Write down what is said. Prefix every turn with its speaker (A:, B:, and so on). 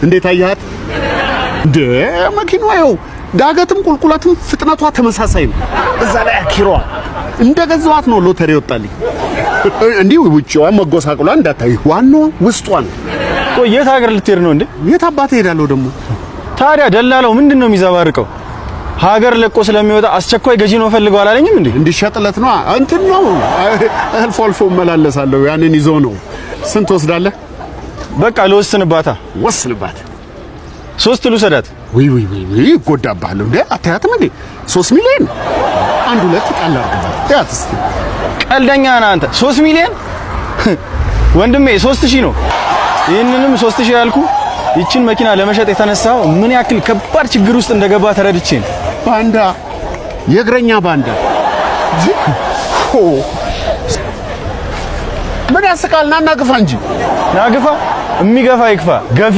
A: እንዴት አያት? እንደ መኪናዋ ይኸው ዳገትም ቁልቁለትም ፍጥነቷ ተመሳሳይ ነው። እዛ ላይ አኪሯ እንደ ገዛኋት ነው ሎተሪ ወጣልኝ። እንዲህ ውጪዋ መጎሳቅሏ እንዳታይ፣ ዋናዋ ውስጧ ነው።
B: ቆይ የት ሀገር ልትሄድ ነው እንዴ?
A: የት አባቴ እሄዳለሁ ደግሞ?
B: ታዲያ ደላላው ምንድን ነው የሚዘባርቀው? ሀገር ለቆ ስለሚወጣ አስቸኳይ ገዢ ነው ፈልገው አላለኝም እንዴ?
A: እንዲሸጥለት ነው። እንትን ነው፣ አልፎ አልፎ እመላለሳለሁ። ያንን ይዞ ነው። ስንት ወስዳለህ?
B: በቃ ልወስንባታ።
A: ወስንባት።
B: 3 ልውሰዳት።
A: ውይ ውይ ውይ ውይ፣ እጎዳብሃለሁ እንዴ! አታያትም እንዴ? 3 ሚሊዮን፣ አንድ ሁለት ጣል አድርግባት። ያት እስቲ።
B: ቀልደኛ ነህ አንተ። 3 ሚሊዮን ወንድሜ፣ 3000 ነው። ይህንንም 3000 ያልኩ ይችን መኪና ለመሸጥ የተነሳው ምን ያክል ከባድ ችግር ውስጥ እንደገባ ተረድቼ ነው።
A: ባንዳ፣ የእግረኛ ባንዳ። ሆ፣ ምን ያስቃል? ና እና ግፋ እንጂ።
B: ናግፋ፣ የሚገፋ ይግፋ፣ ገፊ።